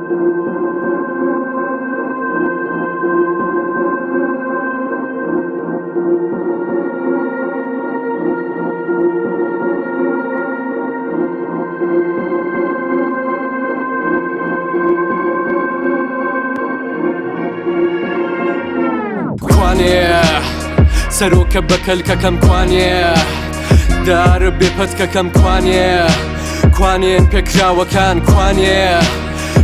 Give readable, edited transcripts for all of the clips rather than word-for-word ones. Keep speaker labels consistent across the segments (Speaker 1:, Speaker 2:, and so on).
Speaker 1: کوانێ سەرۆکە بەکەلکەکەم کوانێ دارە بێ پەتکەکەم کوانێ کوانێن پێکراوەکان کوانێ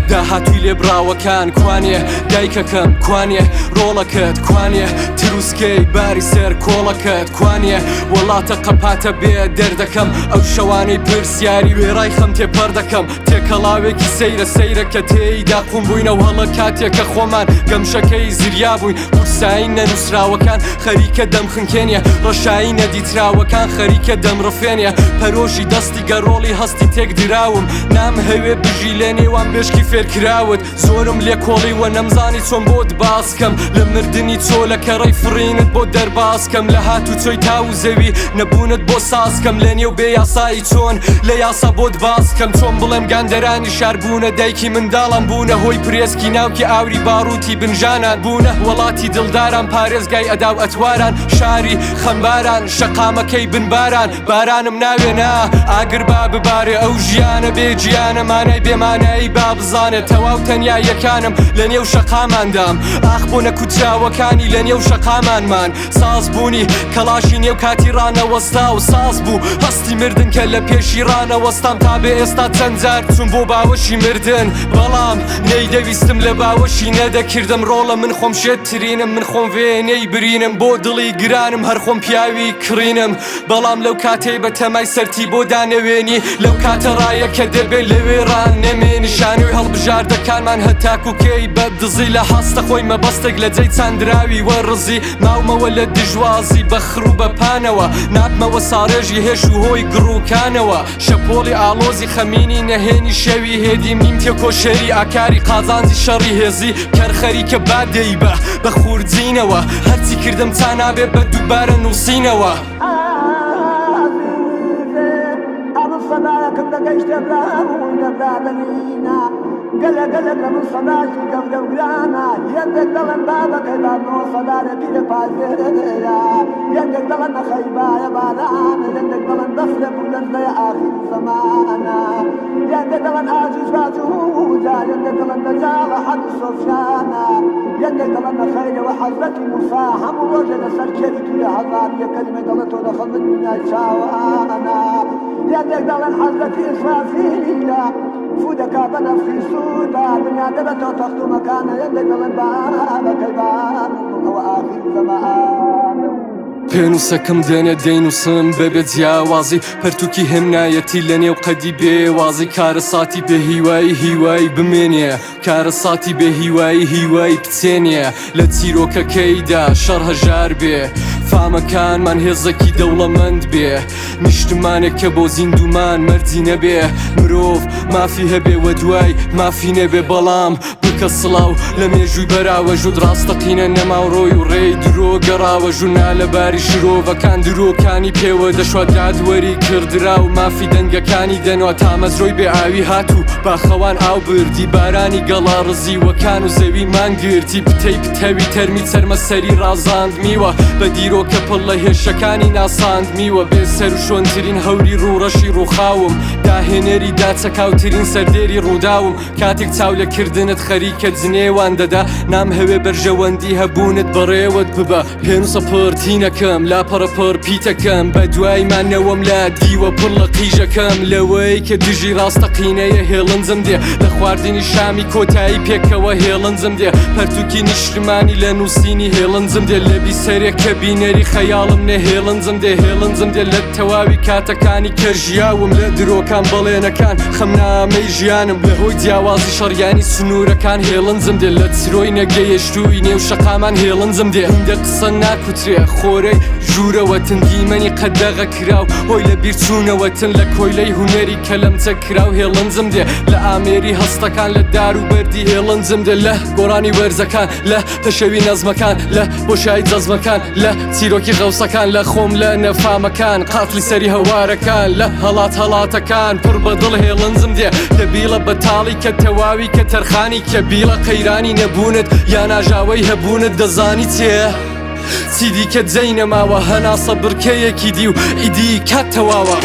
Speaker 1: داهاتووی لێبڕاوەکان کوانێ دایکەکەم کوانێ ڕۆڵەکەت کوانێ تروسکەی باری سەر کۆڵەکەت کوانێ وڵاتە قەپاتە بێ دەردەکەم ئەو شەوانەی پرسیاری وێڕای خەم تێپەڕ دەکەم تێکەڵاوێکی سەیرە سەیرە کە تێیدا قوم بووینەوە هەڵە کاتێک کە خۆمان گەمژەکەی زریا بووین قورسایی نەنووسراوەکان خەریکە دەمخنکێنێ ڕەشایی نەدیتراوەکان خەریکە دەمڕفێنێ پەرۆشی دەستی گەڕۆڵی هەستی تێکدراوم نامهەوێ بژی لە نێوان بێشکی فێرکراوت زۆرم لێکۆڵیوە نەمزانی چۆن بۆت باسکەم لە مردنی چۆ لە کەڕەی فڕینت بۆ دەربازکەم لە هاتوچۆی تاو و زەوی نەبوونت بۆ سازکەم لە نێو بێ یاسایی چۆن لە یاسا بۆت باسکەم چۆن بڵێم گاندەرانی شار بوونە دایکی منداڵان بوونە هۆی پرێسکی ناوکی ئاوری باڕووتی بنژانان بوونە وەڵاتی دڵداران پارێزگای ئەدا و ئەتواران شاری خەمباران شەقامەکەی بنباران بارانم ناوێ نا ئاگر با ببارێ ئەو ژیانە بێ گیانە مانای بێ مانایی با بزانێ تەواو تەنیاییەکانم لە نێو شەقاماندام ئاخ بۆ نەکوتراوەکانی لە نێو شەقامانمان ساز بوونی کەڵاشی نێو کاتی ڕانەوەستا و ساز بوو هەستی مردن کە لە پێشی ڕانەوەستام تا بێ ئێستا چەند جار چووم بۆ باوەشی مردن بەڵام نەیدەویستم لە باوەشی نەدەکردم ڕۆڵە من خۆم شێتترینم من خۆم وێنەی برینم بۆ دڵی گرانم هەر خۆم پیاوی کڕینم بەڵام لەو کاتەی بە تەمای سەرتی بۆ دانەوێنی لەو کاتە ڕایە کە دەبێ لەوێ ڕان نەمێنی شانۆی هەڵبژاردەکانمان هەتاکو کەی بە دزی لە هەستە خۆی مەبەستێک لە جێی چاندراوی وەڕزی ماومەوە لە دژوازی بە خڕ و بە پانەوە نابمەوە ساڕێژی هێش و هۆی گڕوکانەوە شەپۆڵی ئاڵۆزی خەمینی نەهێنی شەوی هێدیم نیم تێکۆشەری ئاکاری قازانجی شەڕی هێزی کەر خەریکە با دەیبا بە خورجینەوە هەرچی کردم چا نابێ بە دووبارە نووسینەوە.
Speaker 2: ئەمن سەدایەکم دەگەیشتە برام و نەبرا دەنینا گەلە گەلە کە من سەداکی گەورە و گرانە هێندێک دەڵێن بابەکەی بابمەوە سەدارێ پیرە پایزێرە هێندێک دەڵێن نەخەی بایە بارانە هێندێک دەڵێن بەفرە بوو لەرزەیە ئاخیر زەمانە هێندێک دەڵێن ئاجوج باجوجە هێندێک دەڵێن دەجاڵە حەد و سۆفیانە هێندێک دەڵێن نەخەیرەوە حەزرەتی موسا هەموو ڕۆژێ لەسەر کێوی تورە هەزاریە کەلیمەی دەڵێ تۆ دەخەڵ من دنیای چاوانە هێندێک دەڵێن حەزرەتی ئیسرافیلە فوو دەکا بە نەفخی سووردا دنیا دەبێتەوە تەخت و مەکانە هێندێک دەڵێن بابەکەی بابم ئەوە ئاخیر زەمانە.
Speaker 1: پێنووسەکەم دێنێ دەینووسم بەبێ جیاوازی پەرتوکی هێمنایەتی لە نێو قەدی بێوازی کارەساتی بێ هیوایی هیوایی بمێنێ کارەساتی بێ هیوایی هیوای بچێنێ لە چیرۆکەکەیدا شەڕ هەژار بێ فامەکانمان هێزەکی دەوڵەمەند بێ نیشتمانێک کە بۆ زیندومان مەرجی نەبێ مرۆڤ مافی هەبێ وە دوای مافی نەبێ بەڵام بکە سڵاو لە مێژووی بەراوەژوود ڕاستەقینە نەماو ڕۆی و ڕێی درۆ گەڕاوە ژوو نالەباری شرۆڤەکان درۆکانی پێوە دەشوا دادوەری کڕدرا و مافی دەنگەکانی دەنوا تامەزرۆی بێ ئاوی هات و باخەوان ئاو بردی بارانی گەڵا ڕزیوەکان و زەوی مانگرتی پتەی پتەوی تەرمی چەرمەسەری ڕازاندمیوە بە دیرۆکە پڕ لە هێرشەکانی ناساندمیوە بێ سەروشۆنترین هەوری ڕووڕەشی ڕووخاوم داهێنەری داچەکاوترین سەردێری ڕووداوم کاتێک چاو لە کردنت خەریکە جنێوان دەدا نامهەوێ بەرژەوەندی هەبوونت بەڕێوەت ببە پێنووسە پڕ تینەکەم لاپەڕە پڕ پیتەکەم بە دوای مانەوەم لە دیوە پڕ لە قیژەکەم لەوەی کە دژی ڕاستەقینەیە هێڵنجم دێ لە خواردنی شامی کۆتایی پێکەوە هێڵنجم دێ پەرتوکی نیشتمانی لە نووسینی هێڵنجم دێ لە بیسەرێک کە بینەری خەیاڵم نێ هێڵنجم دێ هێڵنجم دێ لە تەواوی کاتەکانی کە ژیاوم لە درۆکان بەڵێنەکان خەمنامەی ژیانم لە هۆی جیاوازی شەڕیانی سنوورەکان هێڵنجم دێ لە چرۆی نەگەیشتووی نێو شەقامان هێڵنجم دێ هیندە قسە ناکوترێ خۆرەی ژوورەوەتن دیمەنی قەدەغە کراو هۆی لە بیرچوونەوەتن لە کۆیلەی هونەری کەلەمچە کراو هێڵنجم دێ لە ئامێری هەستەکان لە دار و بەردی هێڵنجم دێ لە گۆڕانی وەرزەکان لە پەشێوی نەزمەکان لە بۆشایی جەزمەکان لە. چیرۆکی غەوسەکان لە خۆم لە نەفامەکان قاتلی سەری هەوارەکان لە هەڵات هەڵاتەکان پڕ بە دڵ هێڵنجم دێ لە بیڵە بەتاڵی کە تەواوی کە تەرخانی کە بیڵە قەیرانی نەبوونت یان ئاژاوەی هەبوونت دەزانی چێ چیدیکە جێی نەماوە هەناسە بڕکەیەکی دی و ئیدی کات تەواوە.